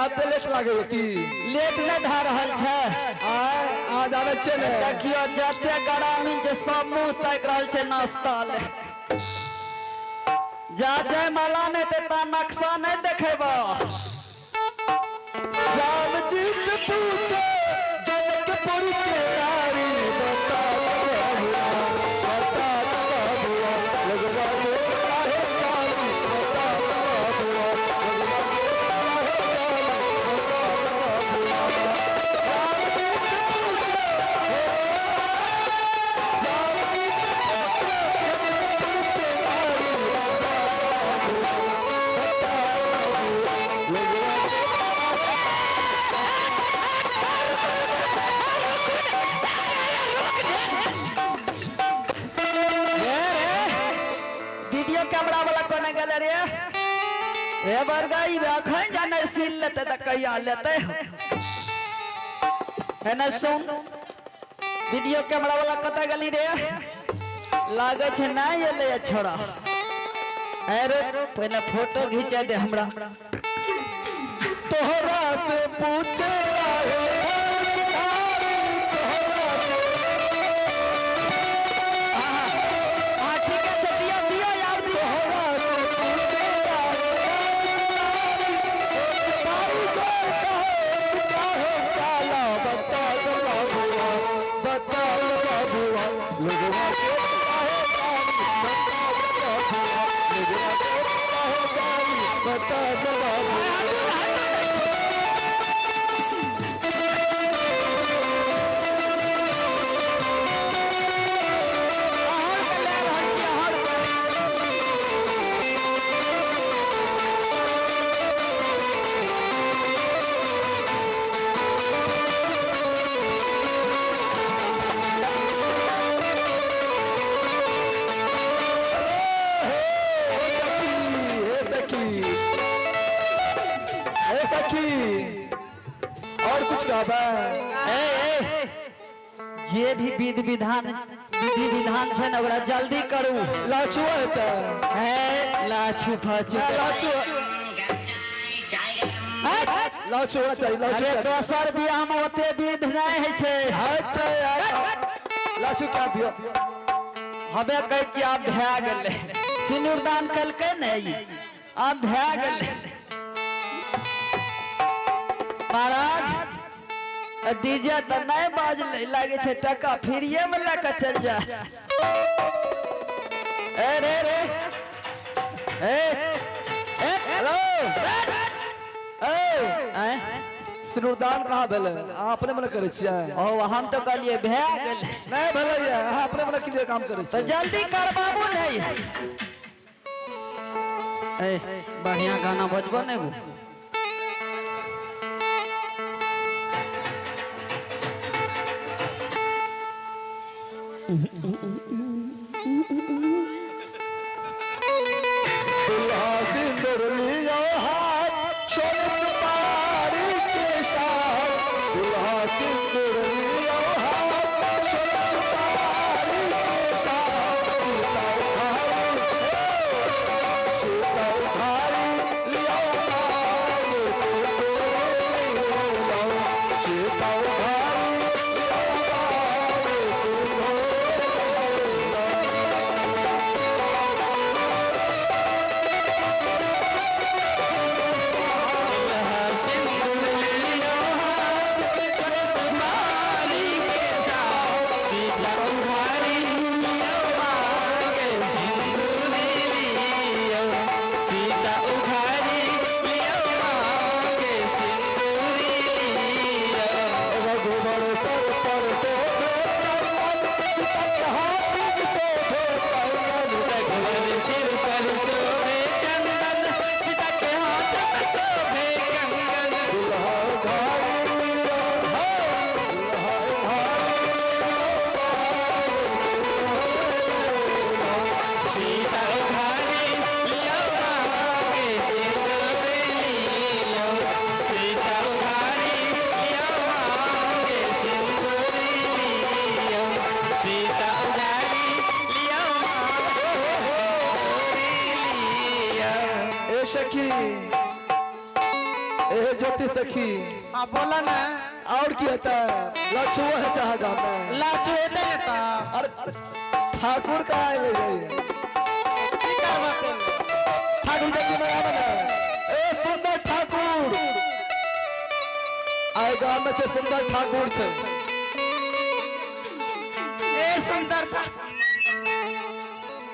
बियाह लेट लागे की? लेट नहि भए रहल छै। आय आ जाने छियै ने। देखियो जते गरामी छै सब मुंह ताकि रहल छै नाश्ता ले। जा जयमाला नहि तऽ ता नक्शा नहि देखेबो। राम जी से पूछे जनकपुर के नारी, बता दो बबुआ, बता दो बबुआ, लगवा दो काहे गाली, बता दो बबुआ, लगवा दो काहे गाली, बता दो बबुआ। राम जी से पूछे, राम जी से पूछे जनकपुर के नारी, बता दो बबुआ, बता दो बबुआ, लगवा दो। रे रे, वीडियो कैमरा वाला कोने गेलै रे? हे बरगाई, अखन जाने सीन लेतै तऽ कहिया लेतै? हे ने सुन, वीडियो कैमरा वाला कतऽ गेली रे? लागै छै नहि एलै छोड़ा। अरे पहिने फोटो घिचा दे हमरा। तोहरा से पूछे आहे तोहरा से। हाँ, ठीक है, दियो दियो यार, दियो। तोहरा से पूछे आहे भाई गोर कहे काहे काला, बता दो बबुआ, बता दो बबुआ, लगवा दे काहे गाली, बता दो बबुआ, लगवा दे काहे गाली, बता दो बबुआ। अहर के ले रहल छी, अहर के। हे सखी, हे सखी, और कुछ कहबा? ए ए, जे भी विधि विधान विधि विधान छै ने, ओकरा जल्दी करू। लाचू हेतै। हे लाछू फाछू। लाचू। हट! लाचू होना चाहिए, लाचू। अरे, दोसर बियाह में ओते विध नहि होइ छै। अच्छा यार, लाचू क्या दियो। हमे कहै छियै आब भए गेलै, सिन्दूरदान केलकै ने ई, आब भए गेलै। महाराज, डीजे तऽ नहि बाजलै, लागै छै टका फ्रीए में लऽ कऽ चलि जा। ए रे रे, ए ए, हेलो। ए। आँय? सिन्दूरदान कहाँ भेलै? अहाँ अपने मने करै छियै। ओ, हम तऽ कहलियै भए गेलै। नहि भेलै, अहाँ अपने मने क्लियर काम करै तऽ छियै। जल्दी करबाबू। नहि, ए बढ़िया गाना बजबो ने गो। दुल्हा सिंदूर लियो हाथ सोन सुपारी के साथ, दुल्हा सिंदूर लियो हाथ सोन सुपारी के साथ, सीता उधारी, सीता उधारी लियो मांग के लियो, सीता उधारी लियो मांग के लियो। रघुवर सर पर शोभे चंदन, सीता के हाथ में शोभे कंगन। रघुवर सिर पर शोभे चंदन, सीता के हाथ में शोभे कंगन। दुल्हा उधारी लियो, दुल्हा उधारी। सीता उधारी लियो मांगे सिंदूर लियो, सीता उधारी लियो मांगे सिंदूर लियो, सीता उधारी लियो मांगे सिंदूर लियो। ए सखी, ए ज्योति सखी। हाँ बोला ना। और की होता है लक्ष्मण है चाह गाँव में। लाचू होते ना ता। अरे ठाकुर कहाँ ले जाइए? की करबा तेल? ठाकुर जल्दी मना ना। ए सुंदर ठाकुर आए गाँव में छे, सुंदर ठाकुर छे। ए सुंदर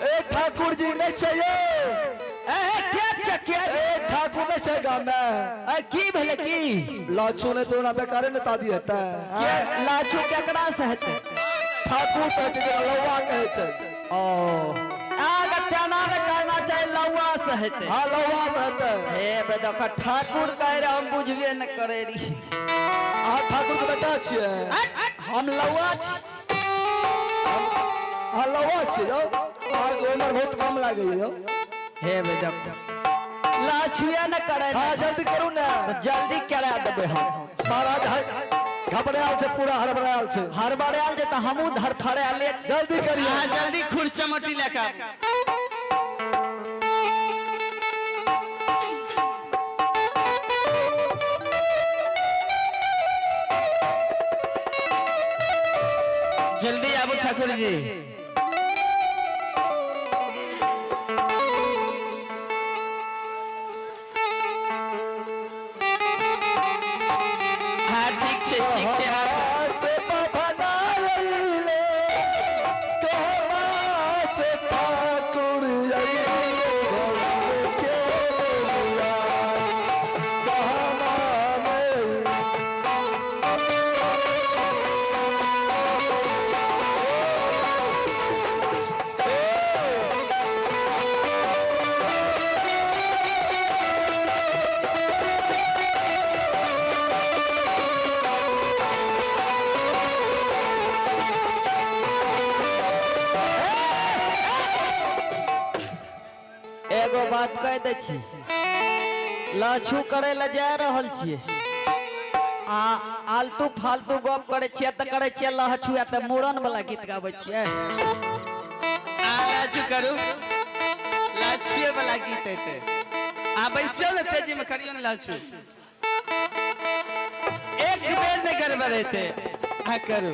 ए ठाकुर जी नहीं चाहिए। ए के छै के? ए ठाकुर नहीं चाहिए गाँव में। ए की भेलै की? लाचू ने तो ना बेकारे ने तादी होता है। के लाचू केकरा से हेतै? ठाकुर कहै छै जेकरा लौआ कहै छै। ओ आग तेना ने करना चाही, लौआ से हेतै। हाँ लौआ से हेतै। हे बे देख ठाकुर कह रहे, हम बुझबे न करे रही। अहाँ ठाकुर के बेटा छियै? हम लौआ छी। अहाँ लौआ छियै यौ? अहाँके उम्र बहुत कम लागैए यौ। हे बे देख लाछुए न करे। हाँ जल्दी करू ने। जल्दी करा देबै हम। महाराज घबरायल छै, पूरा हड़बड़ायल छै। हड़बड़ायल छै तऽ हमहूँ धड़फड़ायले छी। जल्दी करियौ। अहाँ जल्दी खुर्चा मटी लए कऽ आबू। जल्दी आबू ठाकुर जी। हाँ ठीक छै, ठीक छै। हाँ एगो बात कह दै छी, लाछू करे ला जा रहल छियै आ आलतू फालतू गप करे छियै तऽ करे छियै लहछुआ तऽ मूड़न वाला गीत गाबै छियै। आ लाछू करू, लाछुए वाला गीत हेतै। आ बैसियो ने तेजी में करियो ने लाछू, एक बेर ने गड़बड़ हेतै। आ करू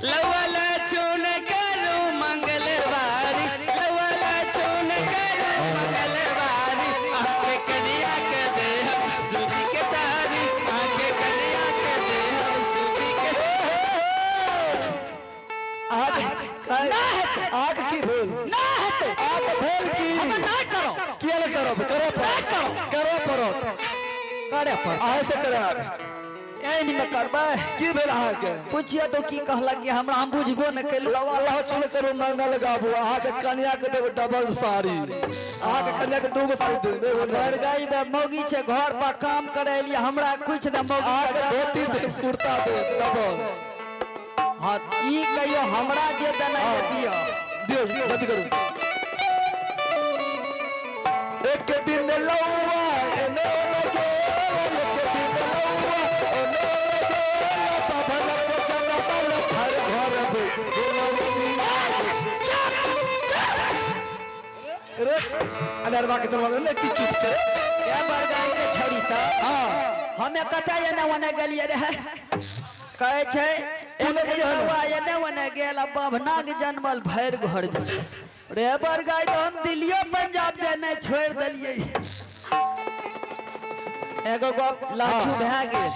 लौआ लाछू न करू मंगलवारी, लौआ लाछू न करू मंगलवारी, आके कनिया के दे हम सूती के चारी, आके कनिया के दे हम सूती के। आग की भेल? ना हेतै। आग भेल की? ना करो। किया ने करब? करे पड़त, करे पड़त। करे पड़त। अहाँ से करायब। एहन में करबै। की भेल अहाँके? पुछियो तो की कहलक कि हमरा, हम बुझबो न केलहुँ। लवा लहसुन करू मंगल गाबू, अहाँके कनिया के देब डबल साड़ी, अहाँके कनिया के दूगो साड़ी देब, एगो नहि। घर गई में मौगी छै, घर पर काम करे लिए हमरा कुछ न मौगी अहाँके के डबल धोती साड़ी। देब, कुर्ता देब डबल। हाँ ई कहियो हमरा जे देनाइ है दियौ। दियौ, जल्दी करू। एक दिन लौआ एने लगे, एक दिन लौआ एने लगे, पवन के जनमल घर घर रे अनरवा के चलवा ने की चुप छै। के बरगाई के छौड़ी सब। हाँ हमे कतऽ एने ओने गेलियै रहे? कहै छै तू एक नहि दिन गेलियै हन? लौआ एने ओने गेल आ बभना के जनमल भरि घर भी। रे बरगाई तो हम दिल्लियो पंजाब जेनाइ छोड़ि देलियै। एगो गप लाठू भए गेल।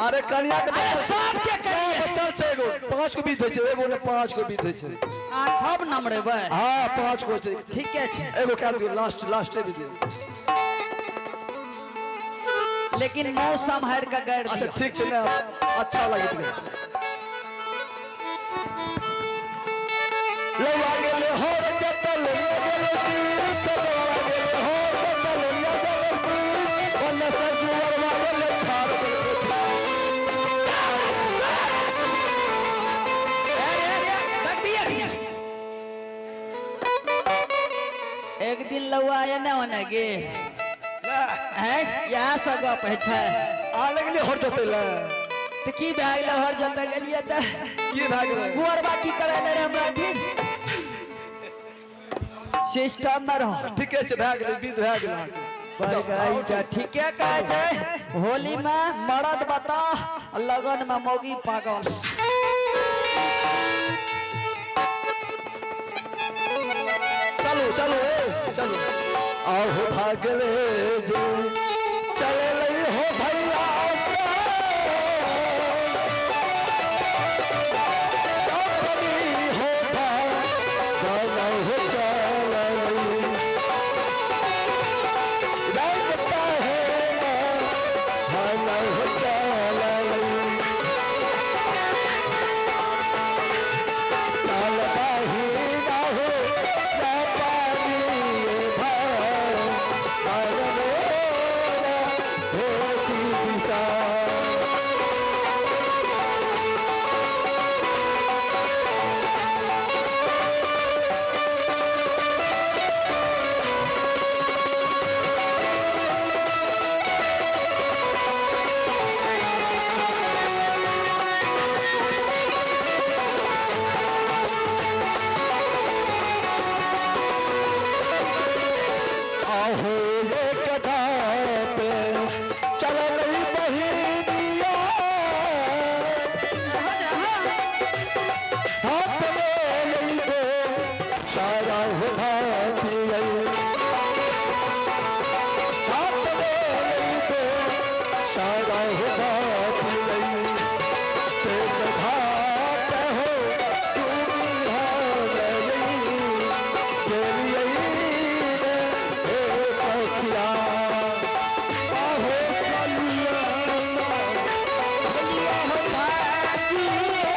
अरे कनिया के अरे सबके कहिए। बचल छै एगो, 5 गो बीत दै छै, एगो ने 5 गो बीत दै छै। आ खब नमरेबै? हाँ 5 गो छै। ठीके छै। एगो कह दियौ, लास्ट लास्ट भी दियौ। लेकिन मुँह सम्हारि के गारि अच्छा दियौ। ठीक छै ने, अच्छा लगैत गेल। लौआ गेलै होर जतल, लौआ गेलै तीर, लौआ गेलै होर जतल, लौआ गेलै तीर, ओने से जुअरवा गेलै थार। अरे अरे देखबियै। एक दिन लौआ एने ओने गेल हैं, इएह सब गप होइ छै। आ लगलै होर जतै लए। तऽ की भए गेलै हर जतऽ गेलियै तऽ? की भए गेलै? गुअरबा की करै ले रहे हमरा फिर? सिस्टम में रह। ठीके छै, भए गेलै, विध भए गेल अहाँके। कहै ठीके कहै छै, होली में मर्द बता, लगन में मौगी पागल। चलो चलो ए चलो। आहो भागले जे चले लई हो भैया के। अपनी हो भागल हो चलई। रंग काहे भागल हो चलई। चल पाही ना हो ना पानी भाई हो पिता। आहो ये कथा पे चलल बहिनिया, हाथ में लइबे सारा हो भातिया, हाथ में लइबे सारा हो भातिया। से घाट हो तुम हो गई गेलियै रे हे पखिया। आहो कलिया कलिया हो भागिया,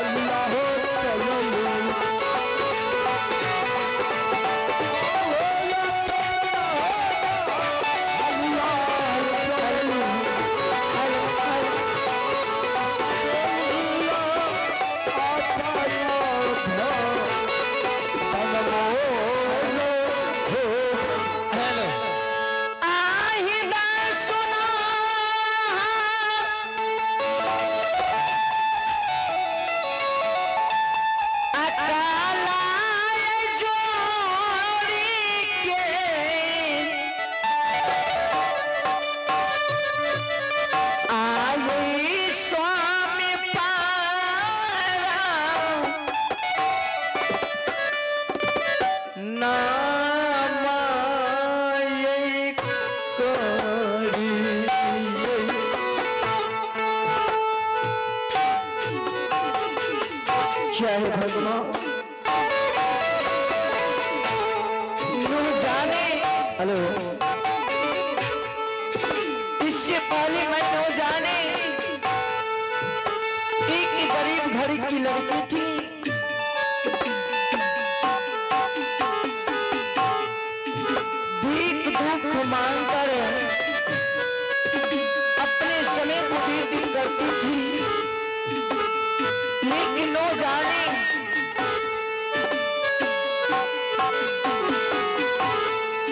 अल्लाह हो चललू। हेलो। आहिदा सुना अकाला जोड़ी के आई स्वामी पारा नाम जय भगवान। यूं जाने हेलो। इससे पहले मैं नो जाने एक गरीब घर की लड़की थी, भीख दुख मांगकर अपने समय को व्यतीत करती थी, लेकिन नो जाने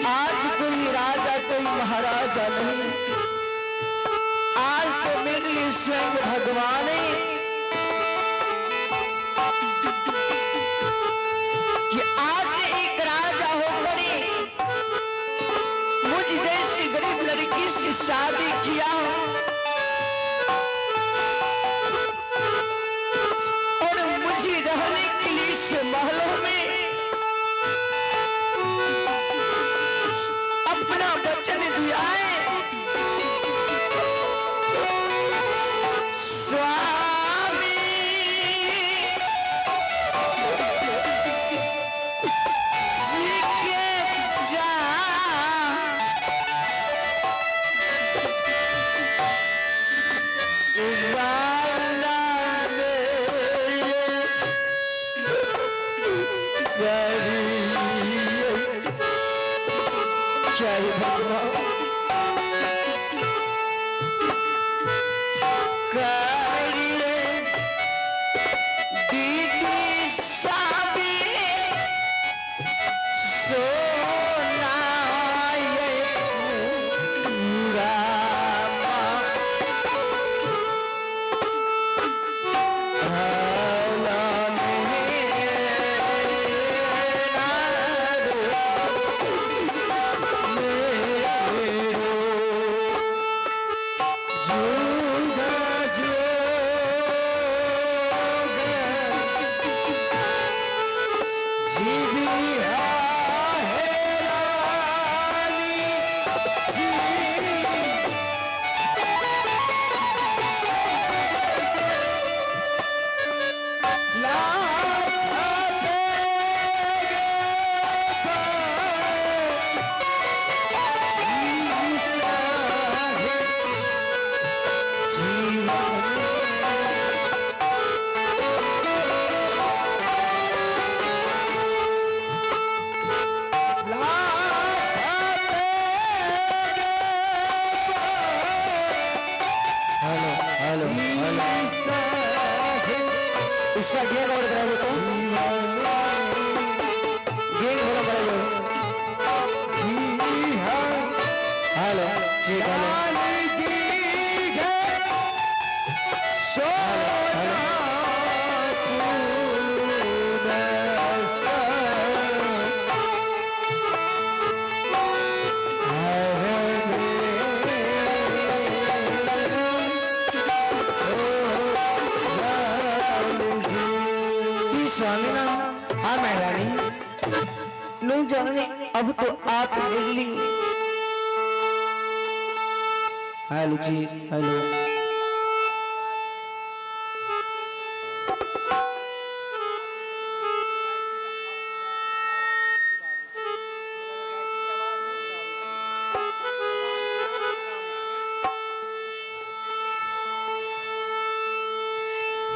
आज कोई राजा कोई महाराजा नहीं, आज तो मेरे लिए स्वयं भगवान है कि आज एक राजा होकर मुझ जैसी गरीब लड़की से शादी किया और मुझे रहने के लिए इस महलों में अपना वचन दिया है। स्वामी जी के जा जय भगवान। करिए दीदी साबी सोनाए रामा। आला इसका गेंद और करा देता हूँ। गेंद थोड़ा बढ़ा दो। हेलो जी, हेलो स्वामी ना। हाँ महारानी। नहीं जाने अब तो आप मेरे लिए। हेलो जी, हेलो।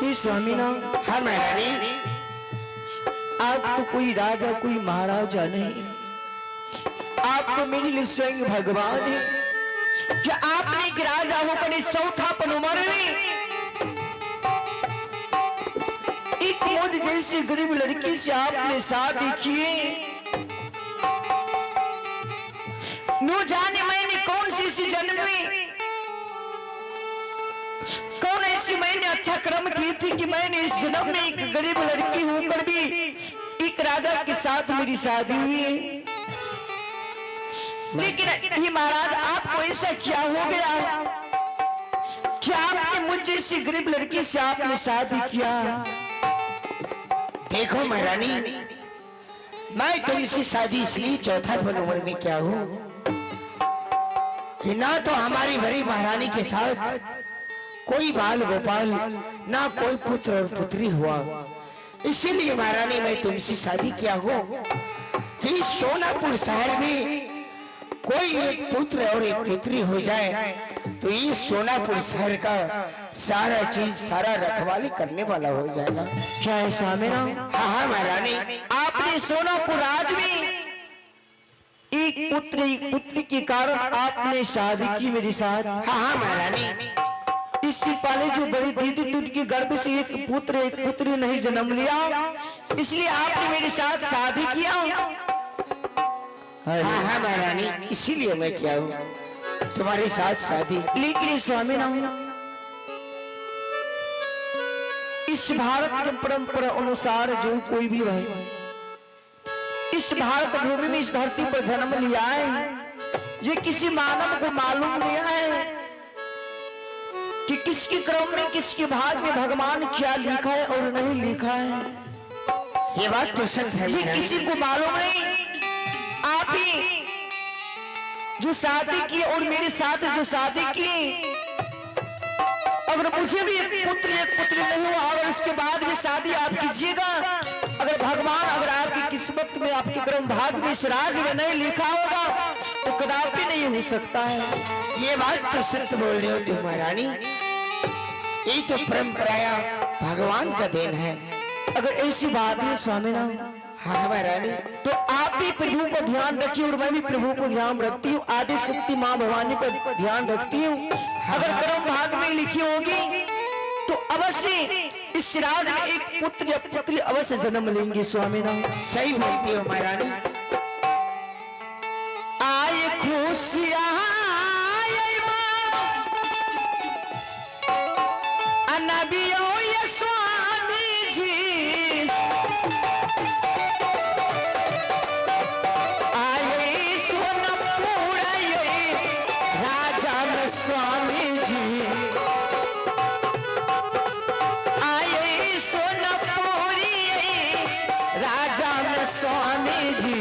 हे स्वामी ना। हाँ महारानी। आप तो कोई राजा कोई महाराजा नहीं, आप तो मेरे लिए स्वयं भगवान है। क्या आपने एक राजा होकर इस चौथापन उम्र में एक मुझ जैसी गरीब लड़की से आपने शादी किए? नो जाने मैंने कौन सी इसी जन्म में कौन ऐसी मैंने अच्छा कर्म की थी कि मैंने इस जन्म में एक गरीब लड़की होकर भी एक राजा के साथ मेरी शादी हुई। लेकिन ये महाराज आपको ऐसा क्या हो गया कि आपने मुझ जैसी गरीब लड़की से आपने शादी किया? देखो महारानी, मैं तुमसे शादी इसलिए चौथापन उम्र में क्या हूं कि ना तो हमारी बड़ी महारानी के साथ कोई बाल गोपाल, ना कोई पुत्र और पुत्री हुआ। इसीलिए महारानी मैं तुमसे शादी किया हूं कि इस सोनापुर शहर में कोई एक पुत्र और एक पुत्री हो जाए तो इस सोनापुर शहर का सारा चीज सारा रखवाली करने वाला हो जाएगा। क्या है स्वामी ना? हाँ हाँ महारानी। आपने सोनापुर राज में एक पुत्र एक पुत्री के कारण आपने शादी की मेरे साथ। हाँ हाँ महारानी। इससे पहले जो बड़ी दीदी थी उनके गर्भ से एक पुत्र एक पुत्री नहीं जन्म लिया, इसलिए आपने मेरे साथ शादी किया। हाँ हाँ महारानी, इसीलिए मैं क्या हूँ तुम्हारे साथ शादी। लेकिन स्वामी ना, इस भारत के परंपरा अनुसार जो कोई भी रहे इस भारत भूमि में इस धरती पर जन्म लिया है, ये किसी मानव को मालूम नहीं है कि किसके क्रम में किसके भाग में भगवान क्या लिखा है और नहीं लिखा है। ये बात तो सत्य है ये महारानी। किसी को मालूम नहीं। आप ही जो शादी की और मेरे साथ जो शादी की, अगर मुझे भी एक पुत्र एक पुत्री नहीं हुआ और उसके बाद भी शादी आप कीजिएगा, अगर भगवान अगर आपकी किस्मत में आपके क्रम भाग में इस राज में नहीं लिखा होगा तो कदापि नहीं हो सकता है। ये बात तो सत्य बोल रहे हो तुम महारानी, ये तो परंपराया भगवान का then है। अगर ऐसी बात है स्वामी ना, हाँ महारानी, तो आप भी प्रभु को ध्यान रखिए और मैं भी प्रभु को ध्यान रखती हूँ, आदि शक्ति माँ भवानी पर ध्यान रखती हूँ। अगर कर्म भाग में लिखी होगी तो अवश्य इस राज में एक पुत्र या पुत्री अवश्य जन्म लेंगे स्वामी ना। सही बोलती हो महारानी। आए खुशियाँ आए माँ, अनबियो ये स्वामी जी, आए सोनपुर ये राजा में स्वामी जी, आए सोनपुरी राजा में स्वामी जी,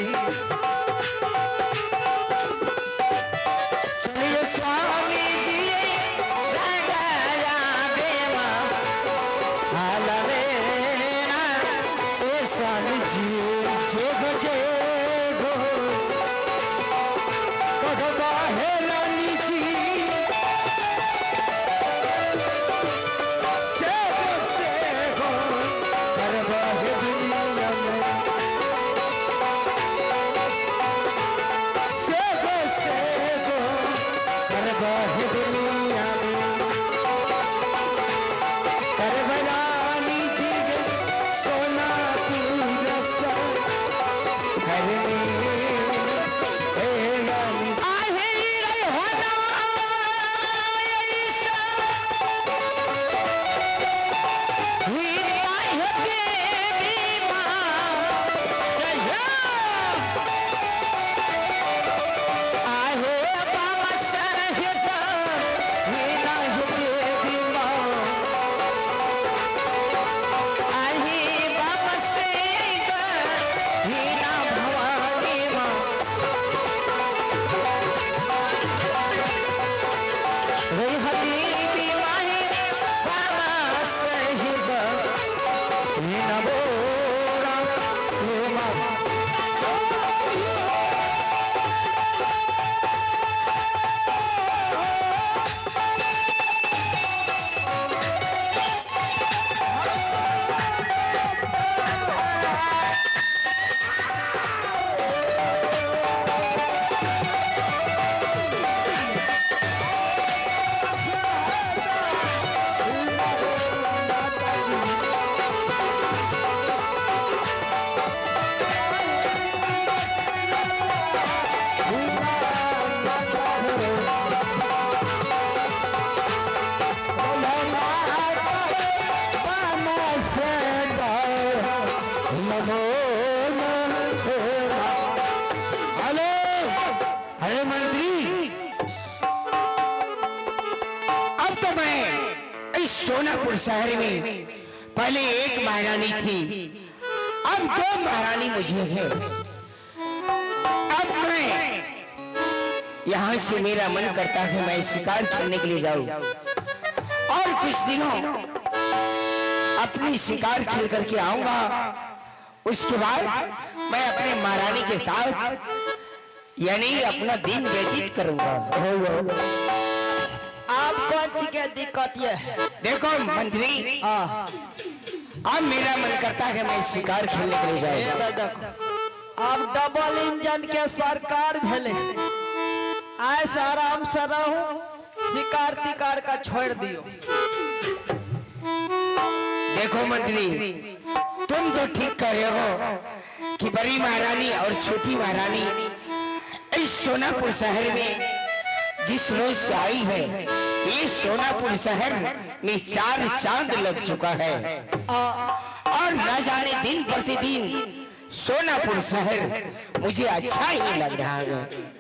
चलिए स्वामी जी रंगया बेमा हाल मेरा ए स्वामी जी। जय हो जय हो भगवा है रानी जी, से हो से हो करवा है दुनिया में, से हो से हो करवा है दुनिया में, करवा रानी जी गे। सोनापुर शहर में पहले एक महारानी थी, अब 2 महारानी मुझे है। अब मैं यहाँ से मेरा मन करता है मैं शिकार खेलने के लिए जाऊं और कुछ दिनों अपनी शिकार खेल करके आऊंगा। उसके बाद मैं अपने महारानी के साथ यानी अपना दिन व्यतीत करूंगा। आप कौन चीज के दिक्कत ये? देखो मंत्री, हाँ। अब मेरा मन करता है मैं शिकार खेलने के लिए ये जाऊं। तो देखो, अब डबल इंजन के सरकार भेले, ऐसे आराम से रहू, शिकार तिकार का छोड़ दियो। देखो मंत्री, तुम तो ठीक कह रहे हो कि बड़ी महारानी और छोटी महारानी इस सोनापुर शहर में जिस रोज से आई है, ये सोनापुर शहर में 4 चांद लग चुका है और न जाने दिन प्रतिदिन सोनापुर शहर मुझे अच्छा ही लग रहा है।